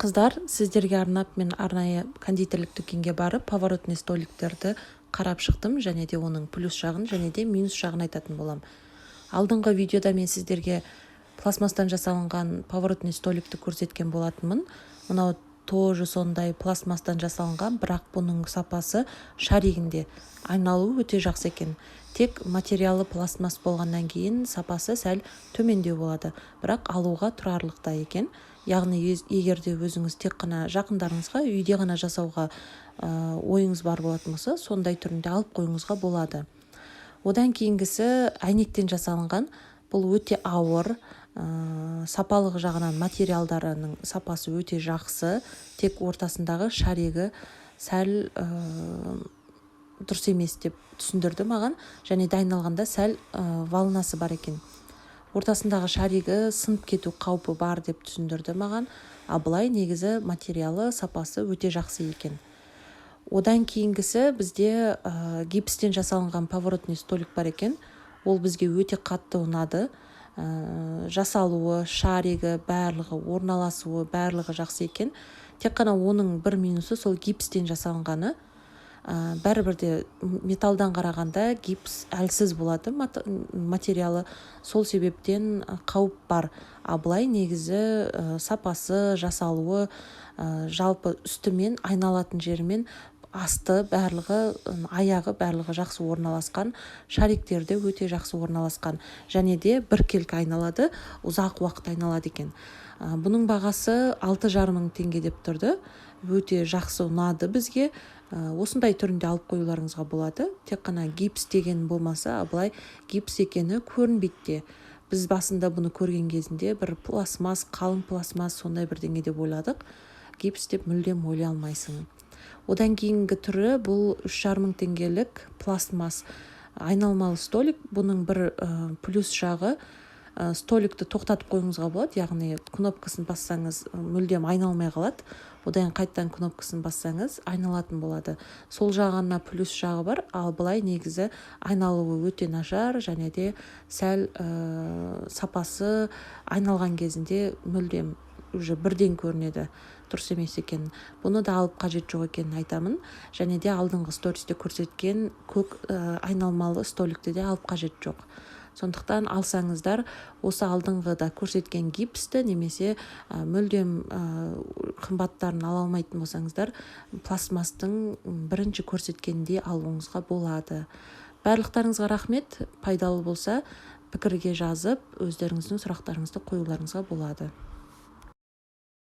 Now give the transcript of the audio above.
Қыздар, сіздерге арнап мен арнайы кондитерлік дүкенге барып, поворотный столиктерді қарап шықтым және де оның плюс жағын және де минус жағын айтатын боламын. Алдыңғы видеода мен сіздерге пластмасстан жасалынған поворотный столикті көрсеткен болатынмын. Мынау тоже сондай пластмасстан жасалынған, бірақ бұның сапасы шаригінде айналуы өте жақсы екен. Тек материалы пластмасс болғаннан кейін сапасы сәл төмендеу болады, бірақ алуға тұрарлықтай екен. Яғни егер де өзіңіз тек қана жақындарыңызға үйде ғана жасауға ойыңыз бар болатын болса, сондай түрінде алып қоюыңызға болады. Одан кейінгісі әйнектен жасалынған. Бұл өте ауыр, сапалық жағынан материалдарының сапасы өте жақсы, тек ортасындағы шаригі сәл дұрыс емес деп түсіндірді маған. Және де айналғанда сәл волнасы бар екен, ортасындағы шаригі сынып кету қаупі бар деп түсіндірді маған. А былай негізі материалы, сапасы өте жақсы екен. Одан кейінгісі бізде гипстен жасалынған поворотный столик бар екен. Ол бізге өте қатты ұнады. Жасалуы, шаригі, барлығы, орналасуы, барлығы жақсы екен. Тек қана оның бір минусы сол гипстен жасалынғаны. Бәрібір де металлдан қарағанда гипс әлсіз болады материалы, сол себептен қауіп бар. А былай негізі сапасы, жасалуы, жалпы үстімен айналатын жерімен асты барлығы, аяғы, барлығы жақсы орналасқан, шариктері де өте жақсы орналасқан және де біркелкі айналады, ұзақ уақыт айналады екен. Бұның бағасы 6,5 мың теңге деп тұрды. Өте жақсы, ұнады бізге. Осындай түрінде алып қоюларыңызға болады. Тек қана гипс деген болмаса, былай гипс екені көрінбейді де. Біз басында бұны көрген кезінде бір пластмасс, қалың пластмасс, сондай бірдеңе деп ойладық, гипс деп мүлдем ойлай алмайсың. Одан кейінгі түрі бұл 3,5 мың теңгелік пластмасс айналмалы столик. Бұның бір плюс жағы, столикті тоқтатып қоюыңызға болады, яғни кнопкасын бассаңыз, мүлдем айналмай қалады, одан қайтадан кнопкасын бассаңыз, айналатын болады. Сол жағына плюс жағы бар. Ал былай негізі айналуы өте нашар және де сәл сапасы айналған кезінде мүлдем уже бірден көрінеді дұрыс емес екенін. Бұны да алып қажет жоқ екенін айтамын. Және де алдыңғы стористе көрсеткен көк айналмалы столикті де алып қажет жоқ. Сондықтан алсаңыздар, осы алдыңғыда көрсеткен гипсті немесе мүлдем қымбаттарын ала алмайтын болсаңыздар, пластмасстың бірінші көрсеткеніндей алуыңызға болады. Барлықтарыңызға рахмет. Пайдалы болса, пікірге жазып, өздеріңіздің сұрақтарыңызды қоюларыңызға болады.